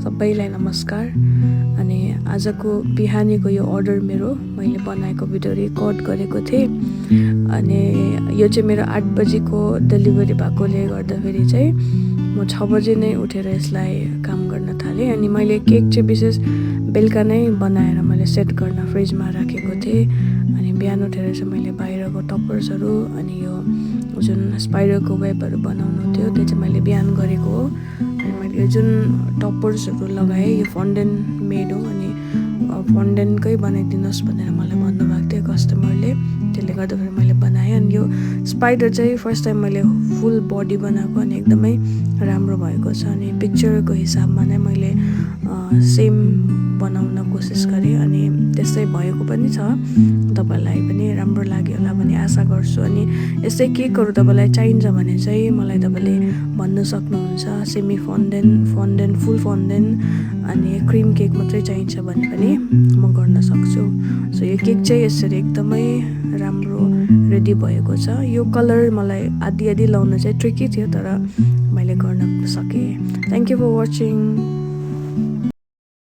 सबैलाई नमस्कार। अनि आजको बिहानीको यो अर्डर मैले बनाएको भिडियो रेकर्ड गरेको थिएँ। अनि यो चाहिँ मेरो 8 बजेको डेलिभरी भएकोले गर्दाखेरि चाहिँ म 6 बजे नै उठेर यसलाई काम गर्न थालेँ। अनि मैले केक चाहिँ विशेष बेलुका नै बनाएर मैले सेट गर्न फ्रिजमा राखेको थिएँ। अनि बिहान उठेर चाहिँ मैले बाहिरको टप्पर्सहरू अनि यो जुन स्पाइडरको वेबहरू बनाउनु थियो त्यो चाहिँ मैले बिहान गरेको हो। अनि मैले यो जुन टप्पर्सहरू लगाएँ यो फन्डेन्ट मेड हो। अनि फन्डेन्टकै बनाइदिनुहोस् भनेर मलाई भन्नुभएको थियो कस्टमरले, त्यसले गर्दाखेरि मैले बनाएँ। अनि यो स्पाइडर चाहिँ फर्स्ट टाइम मैले फुल बडी बनाएको अनि एकदमै राम्रो भएको छ। अनि पिक्चरको हिसाबमा नै मैले सेम बनाउन कोसिस गरेँ अनि त्यस्तै भएको पनि छ। तपाईँलाई पनि राम्रो लाग्यो होला भन्ने आशा गर्छु। अनि यस्तै केकहरू तपाईँलाई चाहिन्छ भने चाहिँ मलाई तपाईँले भन्न सक्नुहुन्छ। सेमी फन्डेन्ट फुल फन्डेन्ट अनि क्रिम केक मात्रै चाहिन्छ भने पनि म गर्न सक्छु। सो यो केक चाहिँ यसरी एकदमै राम्रो रेडी भएको छ। यो कलर मलाई आधी लाउन चाहिँ ट्रिकी थियो तर मैले गर्न सकेँ। Thank you for watching.